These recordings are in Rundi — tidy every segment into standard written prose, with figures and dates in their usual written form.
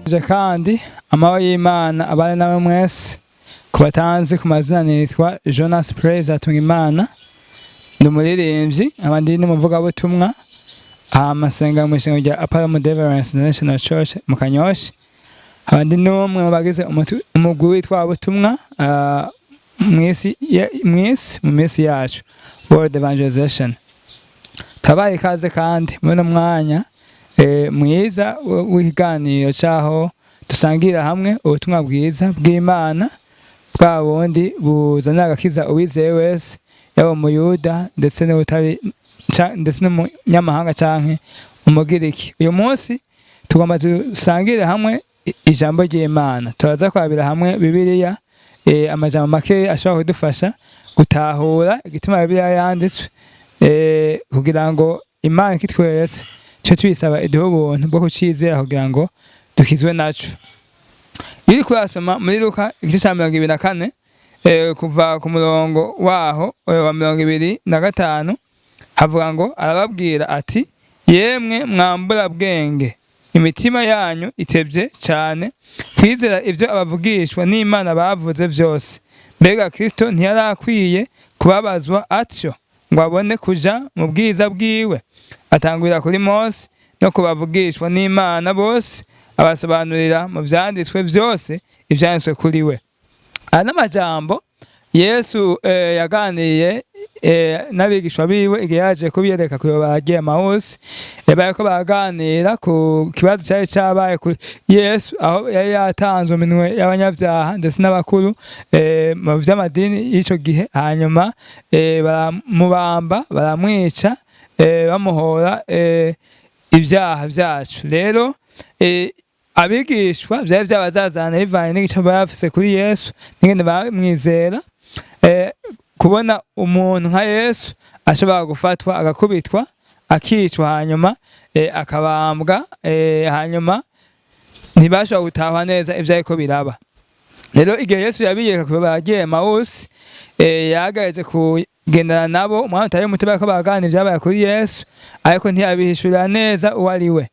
Je kandi amahoro y'Imana abane nawe mwese. Ku batanzi ku mazina, nitwa Jonas Praise Hatungimana, ndi umuririmbyi, nkaba ndi n'umuvugabutumwa, hama nsenga mu ishengero rya Apalom Deliverance International Church mu Kanyosha. Nkaba ndi n'umwe mu bagize umugwi w'itwabutumwa mw'isi mw'isi mu minsi yacu, World Evangelization. Tabaye ikaze kandi muri uno mwanya mwiza w'ikiganiro caho dusangira hamwe ubutumwa bwiza bw'Imana, bwa bundi buzanira agakiza uwizeye wese, yaba umuyuda ndetse n'utari ndetse n'umunyamahanga canke umugiriki. Uyu munsi tugomba dusangire hamwe ijambo ry'Imana. Turaza kwabira hamwe Bibiliya, amajambo make ashobora kudufasha gutahura igituma Bibiliya yanditswe, kugira ngo Imana ikitweretse cyo tuyisaba iduhe ubuntu bwo kucizera kugira ngo dukizwe naco. Iyo uriko urasoma muri Luka igice ca 24, kuva ku murongo waho wa 25, havuga ngo: "Arababwira ati: 'Yemwe mwambura bwenge, imitima yanyu itevye cyane kwizera ivyo abavugishwa n'Imana bavuze vyose. Mbega Kristo ntiyarakwiye kubabazwa atyo ngo abone kuja mu bwiza bwiwe?' Atangurira kuri Mose no kubavugishwa n'Imana bose, abasobanurira mu vyanditswe vyose ivyanditswe kuri we." Aya n'amajambo Yesu yaganiriye n'abigishwa biwe igihe yaje kubiyereka kuyobora agiye Emawusi. Bariko baraganira ku kibazo cari cabaye kuri Yesu, aho yari yatanzwe mu minwe y'abanyabyaha ndetse n'abakuru mu vy'amadini y'ico gihe, hanyuma baramubamba, baramwica, bamuhora ibyaha vyacu. Rero abigishwa vyari vyabazazana bivanye n'igice bari bafise kuri Yesu n'ingene bamwizera, kubona umuntu nka Yesu ashobora gufatwa, agakubitwa, akicwa, hanyuma akabambwa, hanyuma ntibashobora gutahwa neza ivyo ariko biraba. Rero igihe Yesu yabiyereka kuba bagiye Emawusi, yagerageje kugendana nabo umwanya utari muto bariko baraganira ivyabaye kuri Yesu, ariko ntiyabihishurira neza uwo ari we.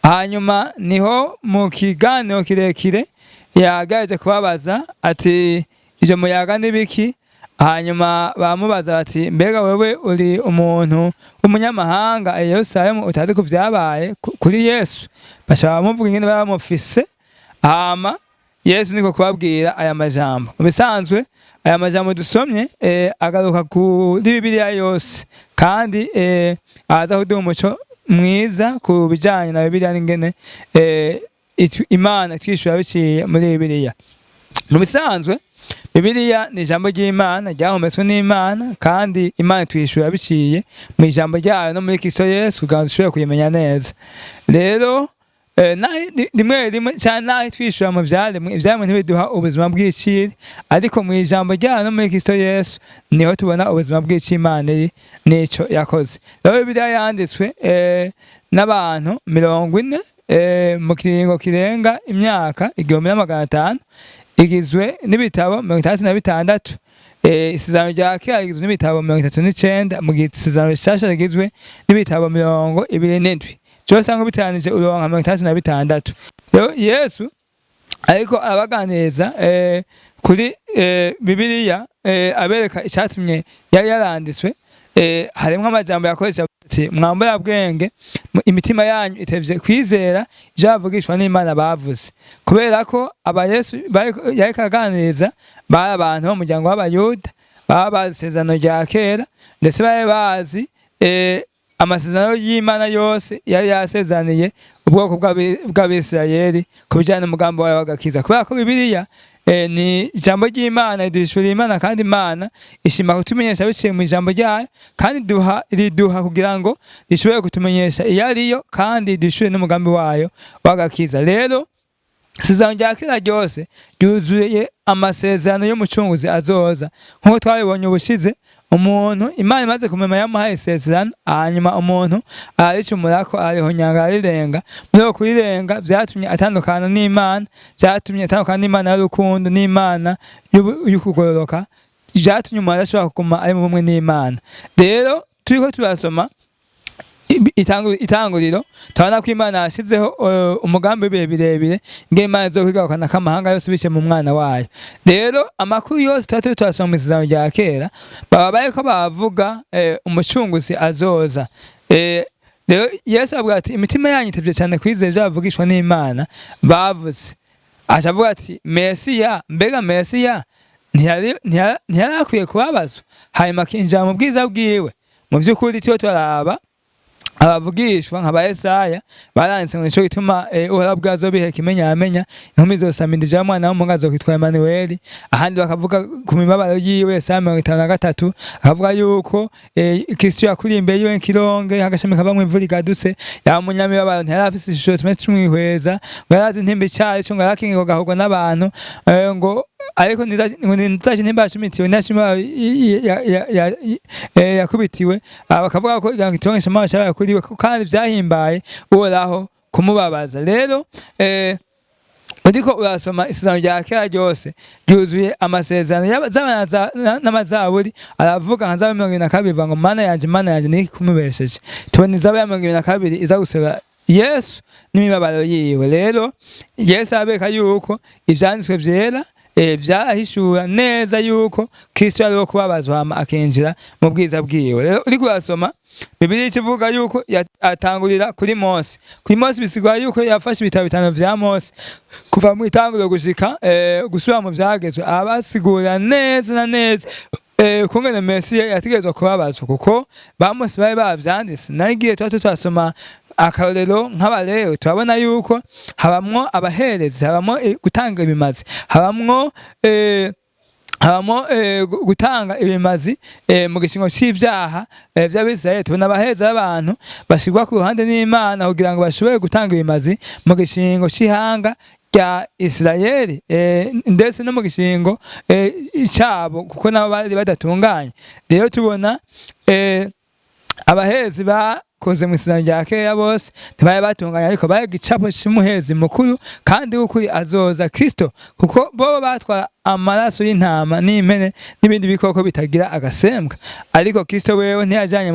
Hanyuma niho mu kiganiro kirekire yagerageje kubabaza ati: "Ivyo muyaga n'ibiki?" Hanyuma bamubaza bati: "Mbega wewe uri umuntu w'umunyamahanga i Yerusalemu utazi ku vyabaye kuri Yesu?" Baca bamuvuga ingene bamufise. Hama Yesu niko kubabwira aya majambo. Mu bisanzwe aya majambo dusomye agaruka kuri Bibiliya yose, kandi aza kuduha umuco mwiza ku bijanye na Bibiliya n'ingene Imana twishura biciye muri Bibiliya. Mu bisanzwe Bibiliya ni ijambo ry'Imana ryahumetswe n'Imana, kandi Imana twishura biciye mu ijambo ryayo no muri Kristo Yesu kugira ngo dushobore kuyimenya neza. Rero rimwe rimwe cyane naho twishura mu vyaremwe, ivyaremwe ntibiduha ubuzima bw'iciri, ariko mu ijambo ryayo no muri Kristo Yesu niho tubona ubuzima bw'icimana iri n'ico yakoze. Rero Bibiliya yanditswe n'abantu 40 mu kiringo kirenga imyaka 1500, igizwe n'ibitabo 66. Isezerano rya kera rigizwe n'ibitabo 39, mu gihe isezerano rishasha rigizwe n'ibitabo 27. Vyose usanga biteranije uronka 66. Rero Yesu ariko abaganiriza kuri Bibiliya, abereka icatumye yari yaranditswe, harimwo amajambo yakoresha ati: "Mwambura bwenge, imitima yanyu itevye kwizera ivyo bavugishwa n'Imana bavuze." Kubera ko aba Yesu yariko aganiriza bari abantu bo mu muryango w'Abayuda, baba bazi isezerano rya kera, ndetse bari bazi amasezerano y'Imana yose yari yasezeraniye ubwoko bw'Abisirayeli ku bijanye n'umugambi wayo w'agakiza. Kubera ko Bibiliya ni ijambo ry'Imana, riduhishurira Imana, kandi Imana ishima kutumenyesha biciye mu ijambo ryayo, kandi duha riduha kugira ngo rishobore kutumenyesha iyo ariyo kandi duhishure n'umugambi wayo w'agakiza. Rero isezerano rya kera ryose ryuzuye amasezerano y'umucunguzi azoza, nk'uko twabibonye ubushize. Umuntu Imana imaze kumema yamuhaye isezerano, hanyuma umuntu araricumurako, ararihonyanga, ararirenga. Muri uko kurirenga vyatumye atandukana n'Imana, vyatumye atandukana n'Imana y'urukundo n'Imana y'ukugororoka, vyatumye umuntu adashobora kuguma ari mu bumwe n'Imana. Rero turiko turasoma Itanguriro turabona ko Imana yashizeho umugambi w'ibihe birebire, ingene Imana izokwigarukana k'amahanga yose biciye mu mwana wayo. Rero amakuru yose tuba turiko turasoma mu Isezerano rya Kera, baba bariko bavuga umucunguzi azoza. Rero Yesu avuga ati: "Imitima yanyu itevye cyane kwizera ivyo bavugishwa n'Imana bavuze." Aca avuga ati: "Mesiya, mbega Mesiya ntiyari akwiye kubabazwa hanyuma akinjira mu bwiza bwiwe?" Mu vy'ukuri tuyo turaraba abavugishwa nka ba Yesaya baranditse ngo: "Nico gituma Uhoraho bwazo bihe kimenyamenya, inkumi izosama inda ivya mwana w'umuhungu, azokwitwa Emanuweli." Ahandi bakavuga ku mibabaro yiwe, Yesaya 53, akavuga yuko Kristo yakuriye imbere yiwe nk'ironge, agashami kavamwo imvura igadutse, yaba umunyamibabaro, ntiyari afise ishusho tume tumwihweza, ngo yarazi intimba icayi, ngo yarakingiwe agahurwa n'abantu, ngo ariko ngo ntizaje intimba yacumitiwe, ntiyashima yakubitiwe. Bakavuga ko igitongesha amaso cyabaye kuri we, kandi vyahimbaye Uhoraho kumubabaza. Rero uriko urasoma Isezerano rya Kera ryose, ryuzuye amasezerano n'amazaburi. Aravuga nka Zaburi 22, ivuga ngo: "Mana yanje, Mana yanje, niki kumubesheje?" Tubona Izabu ya 22 iza gusaba Yesu n'imibabaro yiwe. Rero Yesu abereka yuko ivyanditswe vyera vyahishura neza yuko Kristo yari wo kubabazwa hama akinjira mu bwiza bwiwe. Rero uriko urasoma Bibiliya, ikivuga yuko atangurira kuri Mose. Kuri Mose bisigura yuko yafashe ibitabo bitanu vya Mose, kuva mu Itanguriro gushika gusubira mu Vyagezwe, abasigurira neza na neza kungene Mesiya yategerezwa kubabazwa, kuko ba Mose bari bavyanditse. Nagiye tuba tutasoma akarorero nk'Abalewi, turabona yuko habamwo abaherezi, habamwo gutanga ibimazi, habamo gutanga ibimazi mu gishingo c'ivyaha vy'Abisirayeli. Tubona abaheza b'abantu bashirwa ku ruhande n'Imana kugira ngo bashobore gutanga ibimazi mu gishingo c'ihanga rya Isirayeli, ndetse no mu gishingo cabo, kuko nabo bari badatunganye. Rero tubona abahezi bakoze mu Isezerano rya Kera bose ntibari batunganye, ariko bari igicapo c'umuhezi mukuru kandi w'ukuri azoza, Kristo, kuko bo batwara amaraso y'intama n'impene n'ibindi bikoko bitagira agasembwa, ariko Kristo wewe ntiyajanye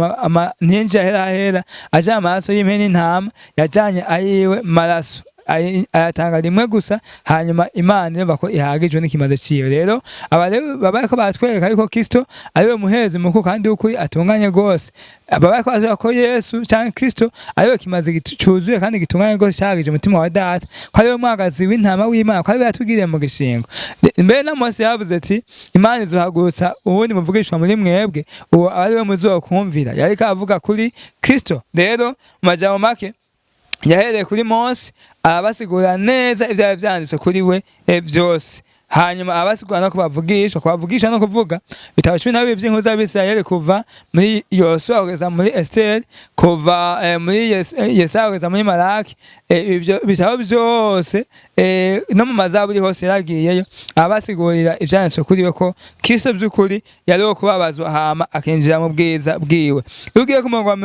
ntiyinjiye ahera hera ajanye amaraso y'impene n'intama, yajanye ayiwe maraso, ayatanga rimwe gusa, hanyuma Imana irumva ko ihagijwe n'ikimaze ciwe. Rero aba rero baba bariko baratwereka yuko Kristo ariwe muhezi mukuru kandi w'ukuri atunganye gose. Baba bariko baratwereka ko Yesu canke Kristo ariwe kimaze cuzuye kandi gitunganye gose, cahagije umutima wa Data, ko ariwe mwagazi w'intama w'Imana, ko ariwe yatugiriye mu gishingo. Mbere na Mose yavuze ati: "Imana izohagurutsa uwundi muvugishwa muri mwebwe, uwo aba ariwe muzokumvira." Yariko avuga kuri Kristo. Rero mu majambo make, yahereye kuri Mose, arabasigurira neza ivyari vyanditswe kuri we vyose, hanyuma abasigura no kubavugisha. Kubavugisha no kuvuga bitabo 12 vy'inkuru z'Abisirayeli, kuva muri Yosuwa kugeza muri Esiteri, kuva muri Yesaya kugeza muri Malaki. Ivyo bitabo vyose, no mu mazaburi hose yaragiyeyo, abasigurira ivyanditswe kuri we, ko Kristo vy'ukuri yari uwo kubabazwa hama akinjira mu bwiza bwiwe. Iyo ugiye ku murongo wa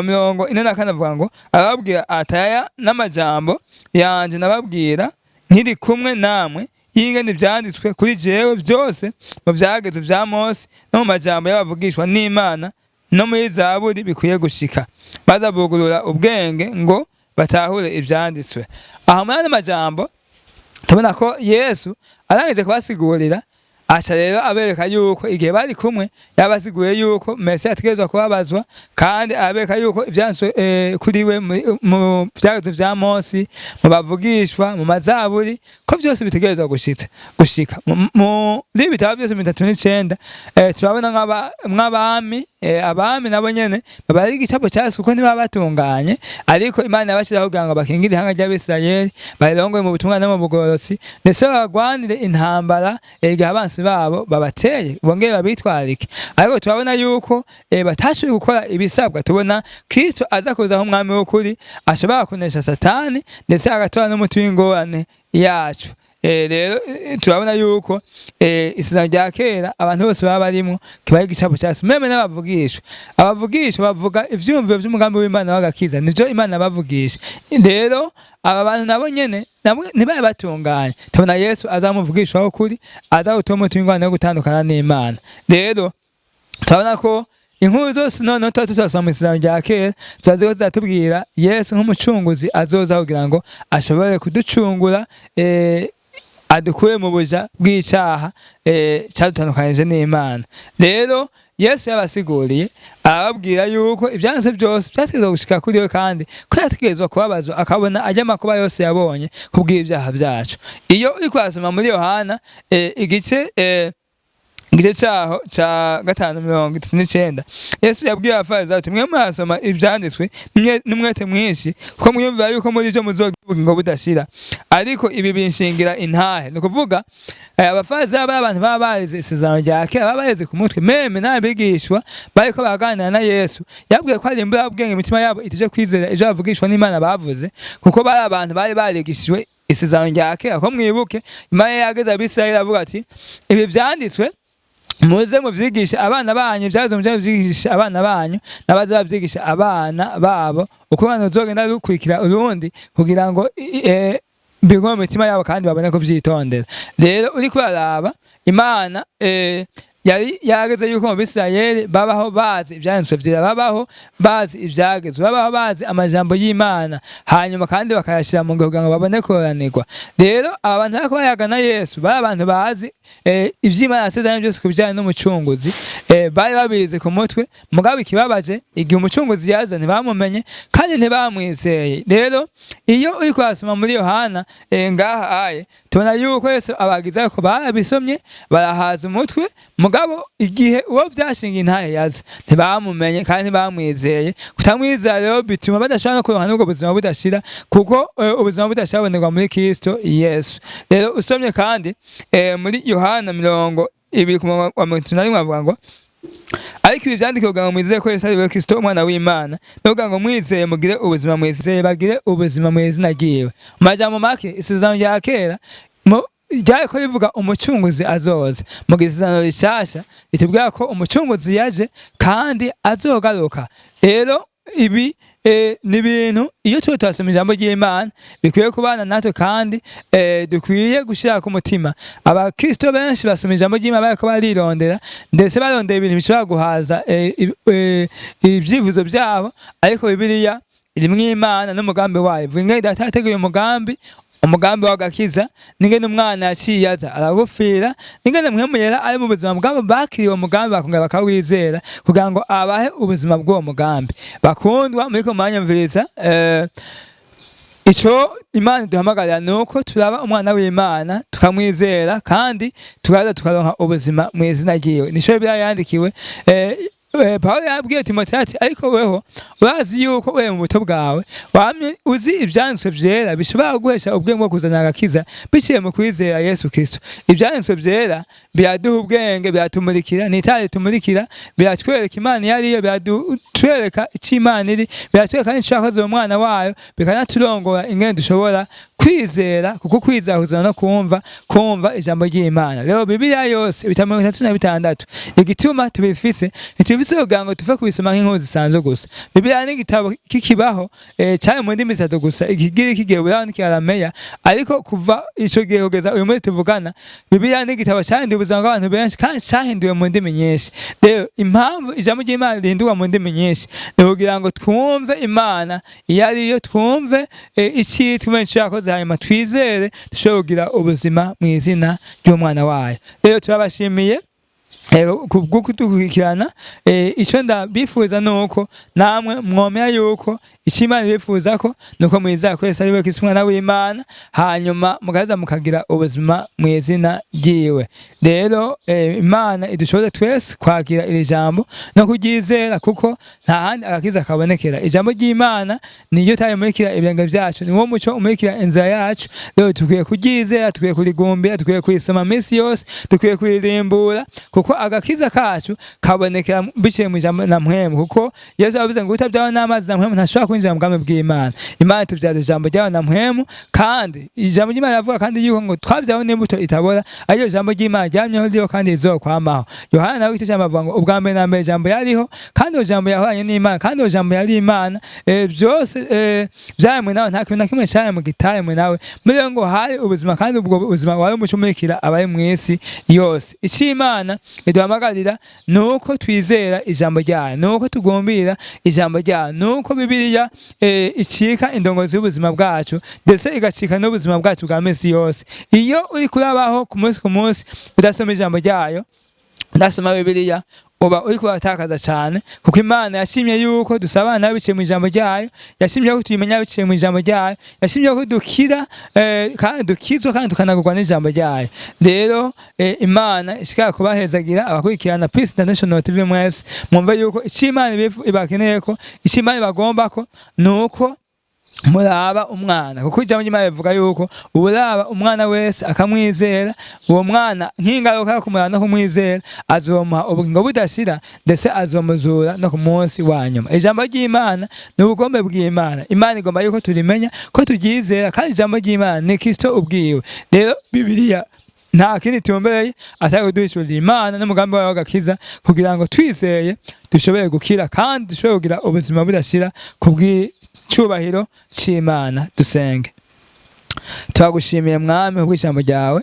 44, avuga ngo: "Arababwira ati: Aya n'amajambo yanje nababwira nkiri kumwe namwe, y'ingene ivyanditswe kuri jewe vyose mu vyagezwe vya Mose no mu majambo y'abavugishwa n'Imana no muri Zaburi bikwiye gushika. Maze abugurura ubwenge ngo batahure ivyanditswe." Aha muri ano majambo tubona ko Yesu arangije kubasigurira, aca rero abereka yuko igihe bari kumwe yabasiguriye yuko Mesiya ategerezwa kubabazwa, kandi abereka yuko ivyanditswe kuri we mu vyagezwe vya Mose, mu bavugishwa, mu mazaburi, ko vyose bitegerezwa gushika muri bitabo byose 39. Turabona nk'abami, abami nabo nyene baba ari igicapo ca Yesu, kuko ntibaba batunganye, ariko Imana yabashiraho kugira ngo bakingire ihanga ry'Abisirayeli, barirongoye mu butungane no mu bugororotsi, ndetse babagwanire intambara igihe abansi babo babateye, bongere babitwarike. Ariko turabona yuko batashoboye gukora ibisabwa. Tubona Kristo aza kuza nk'umwami w'ukuri ashobora kunesha Satani, ndetse agatora n'umuti w'ingorane yacu. Rero turabona yuko Isezerano rya Kera abantu bose baba barimwo kiba ari igicapo ca Yesu, même n'abavugishwa. Abavugishwa bavuga ivyumviro vy'umugambi w'Imana w'agakiza, nivyo Imana bavugisha. Rero aba bantu nabo nyene nabo ntibabe batunganye. Tubona Yesu aza muvugishwa w'ukuri, aza gutuma umuti w'ingorane yo gutandukana n'Imana. Rero turabona ko Inkuru zose noneho tuba tutasoma mu Isezerano rya Kera ziba ziriko ziratubwira Yesu nk'umucunguzi azoza kugira ngo ashobore kuducungura, adukure mu buja bw'icaha cadutandukanije n'Imana. Rero Yesu yabasiguriye, arababwira yuko ivyanditswe byose vyategerezwa gushika kuri we, kandi ko yategerezwa kubabazwa akabona arya makuba yose yabonye kubw'ivyaha vyacu. Iyo uriko urasoma muri Yohana igice caho ca 5 39, Yesu yabwiye Abafarisayo ati: "Mwe murasoma ivyanditswe n'umwete mwinshi, kuko mwiyumvira yuko muri ivyo muzogira ubugingo budashira, ariko ibi binshingira intahe." Ni ukuvuga Abafarisayo bari abantu baba barize Isezerano rya Kera, baba barize ku mutwe. Même n'abigishwa bariko baraganira na Yesu, yabwiye ko ari imburabwenge, imitima yabo itije kwizera ivyo bavugishwa n'Imana bavuze, kuko bari abantu bari barigishijwe Isezerano rya Kera. Ko mwibuke Imana yageze Abisirayeli avuga ati: "Ibi vyanditswe muze muvyigishe abana banyu, ibyazo muze muvyigishe abana banyu, n'abaza bavyigisha abana babo, uko umwana uzogenda rukurikira urundi, kugira ngo bigume mu mitima yabo kandi babone kuvyitondera." Rero uriko uraraba, Imana yari yarageze yuko mu Bisirayeli babaho bazi ivyanditswe vyera, babaho bazi ivyagezwe, babaho bazi amajambo y'Imana, hanyuma kandi bakayashira mu ngiro kugira ngo babone kororanirwa. Rero aba bantu bariko bayaga na Yesu bari abantu bazi ivy'Imana yasezeranye byose ku bijanye n'umucunguzi, bari babizi ku mutwe. Mugabo ikibabaje, igihe umucunguzi yaza ntibamumenye kandi ntibamwizeye. Rero iyo uriko urasoma muri Yohana ngaha aye, tubona yuko Yesu abagize ko barabisomye barahaza umutwe, mugabo igihe uwo vyashinga intahe yaza ntibamumenye kandi ntibamwizeye. Kutamwizera rero bituma badashobora no kuronka n'ubwo buzima budashira, kuko ubuzima budashira bubonerwa muri Kristo Yesu. Rero usomye kandi muri Yohana 20 ku murongo wa 31, avuga ngo: "Ariko ibi vyanditswe kugira ngo mwizere ko Yesu ari we Kristo, umwana w'Imana, no kugira ngo mwizeye mugire ubuzima, mwizeye bagire ubuzima mu izina ryiwe." Mu majambo make, Isezerano rya Kera ryariko rivuga umucunguzi azoza, mu Isezerano Rishasha ritubwira ko umucunguzi yaje kandi azogaruka. Rero ibi ni ibintu iyo turiko turasoma ijambo ry'Imana bikwiye kubana natwe kandi dukwiye gushira ku mutima. Abakristo benshi basoma ijambo ry'Imana bariko barirondera, ndetse barondera ibintu bishobora guhaza ivyifuzo vyabo, ariko Bibiliya irimwo Imana n'umugambi wayo. Ivuga ingene Data yateguye umugambi, umugambi w'agakiza, n'ingene umwana yaciye aza aragupfira, n'ingene Mpwemu Yera ari mu buzima bwabo bakiriye uwo mugambi bakongera bakawizera kugira ngo abahe ubuzima bw'uwo mugambi. Bakundwa muriko muranyumviriza, ico Imana iduhamagarira ni uko turaba umwana w'Imana, tukamwizera, kandi tukaza tukaronka ubuzima mu izina ryiwe. Nico Bibiliya yandikiwe. Pawulo yabwiye Timoteyo ati: "Ariko weho urazi yuko uri mu buto bwawe wamye uzi ivyanditswe vyera bishobora guhesha ubwenge bwo kuzana agakiza biciye mu kwizera Yesu Kristo." Ivyanditswe vyera biraduha ubwenge, biratumurikira, ni itara ritumurikira, biratwereka Imana iyo ariyo, biratwereka ico Imana iri, biratwereka n'ico yakoze mu mwana wayo, bikanaturongora ingene dushobora kwizera, kuko kwizera kuzana no kumva, kumva ijambo ry'Imana. Rero Bibiliya yose, ibitabo 36, igituma tubifise, ntitubifise kugira ngo tuve kubisoma nk'inkuru zisanzwe gusa. Bibiliya ni igitabo kikibaho cari mu ndimi zitatu gusa, Ikigiriki, Igiheburayo n'Ikiarameya. Ariko kuva ico gihe kugeza uyu munsi tuvugana, Bibiliya ni igitabo cahinduye ubuzima bw'abantu benshi kandi cahinduwe mu ndimi nyinshi. Rero impamvu ijambo ry'Imana rihindurwa mu ndimi nyinshi ni kugira ngo twumve Imana iyo ariyo, twumve icyo twumve ico yakoze, hanyuma twizere dushobore kugira ubuzima mu izina ry'umwana wayo. Rero turabashimiye kubwo kudukurikirana. Icyo ndabifuza ni uko namwe mwomera yuko icyo Imana ibifuza ko nuko mwizera ko Yesu ari we Kristo, umwana w'Imana, hanyuma mugaza mukagira ubuzima mu izina ryiwe. Rero Imana idushoboze twese kwakira iri jambo no kuryizera, kuko nta handi agakiza kabonekera. Ijambo ry'Imana niryo tarimurikira ibirenge byacu, ni wo muco umurikira inzira yacu. Rero dukwiye kuryizera, dukwiye kurigumbira, dukwiye kurisoma minsi yose, dukwiye kuririmbura, kuko agakiza kacu kabonekera biciye mu ijambo na Mpwemu, kuko Yesu yavuze ngo utabyawe n'amazi na Mpwemu ntashobora kwinjira mu bwami bw'Imana. Imana itubyaza ijambo ryayo na Mpwemu, kandi ijambo ry'Imana rivuga kandi yuko ngo twabyawe n'imbuto itabora, ariyo jambo ry'Imana ryamyeho, ririho kandi rizokwamaho. Yohana nawe igice cy'amajambo avuga ngo: "Ubwa mbere na mbere Ijambo yariho, kandi uwo Jambo yahoranye n'Imana, kandi uwo Jambo yari Imana. Byose vyaremwe nawe, nta kintu na kimwe caremwe kitaremwe nawe. Muri we ngo hari ubuzima, kandi ubwo buzima wari umuco umurikira abari mw'isi yose." Ico Imana Iduhamagarira nuko twizera ijambo ryayo, nuko tugumbira ijambo ryayo, nuko Bibiliya icika indongozi y'ubuzima bwacu, ndetse igacika n'ubuzima bwacu bwa minsi yose. Iyo uri kurabaho ku munsi ku munsi udasoma ijambo ryayo, udasoma Bibiliya, uba uri kuratakaza cyane, kuko Imana yashimye yuko dusabana biciye mu ijambo ryayo, yashimye ko tuyimenya biciye mu ijambo ryayo, yashimye ko dukira kandi dukizwa kandi tukanagurwa n'ijambo ryayo. Rero Imana ishikara kubahezagira abakurikirana Peace International TV mwese. Mwumve yuko icyo Imana ibakeneye, ko icyo Imana ibagomba ko nuko muraba umwana, kuko ijambo ry'Imana rivuga yuko uraba umwana wese akamwizera, uwo mwana nk'ingaruka yo kumuraba no kumwizera azomuha ubugingo budashira, ndetse azomuzura no ku munsi wa nyuma. Ijambo ry'Imana ni ubugombe bw'Imana. Imana igomba yuko turimenya, ko turyizera, kandi ijambo ry'Imana ni Kristo ubwiwe. Rero Bibiliya nta kindi tumbereye atari kuduhishurira Imana n'umugambi wayo w'agakiza, kugira ngo twizeye dushobore gukira kandi dushobore kugira ubuzima budashira kubw'icubahiro c'Imana. Dusenge. Turagushimiye, Mwami, kubw'ijambo ryawe.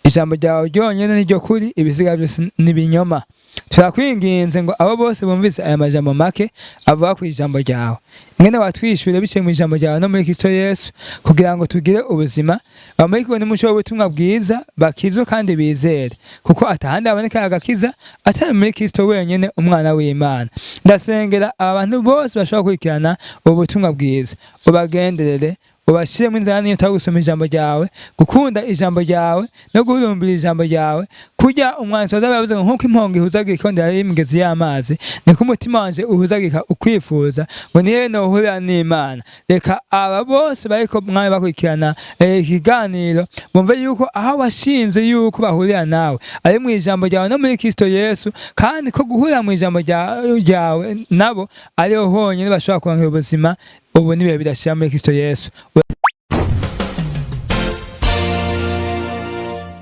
Ijambo ryawe ryonyene niryo kuri, ibisiga byose ni ibinyoma. Turakwinginze ngo abo bose bumvise aya majambo make avuga ku ijambo ryawe, ingene watwishyure biciye mu ijambo ryawe no muri Kristo Yesu, kugira ngo tugire ubuzima, bamurikiwe n'umuco w'ubutumwa bwiza, bakizwe kandi bizere, kuko atahandi haboneka agakiza atari muri Kristo wenyine, umwana w'Imana. Ndasengera aba bantu bose bashobora gukurikirana ubu butumwa bwiza, ubagenderere, ubashyiremo inzara n'inyota yo gusoma ijambo ryawe, gukunda ijambo ryawe no guhurumbira ijambo ryawe. Kurya umwanditsi wa Zaburi yavuze ngo: "Nk'uko impongo ihuzagurika ikondera y'imigezi y'amazi, niko umutima wanje uhuzagurika ukwifuza ngo niyo nohurira n'Imana." Reka aba bose bariko, Mwami, bakurikirana ikiganiro bumve yuko aho washinze yuko bahurira nawe ari mu ijambo ryawe no muri Kristo Yesu, kandi ko guhurira mu ijambo ryawe nabo ariho honyine bashobora kuronka ubuzima ubu n'ibihe bidashira muri Kristo Yesu.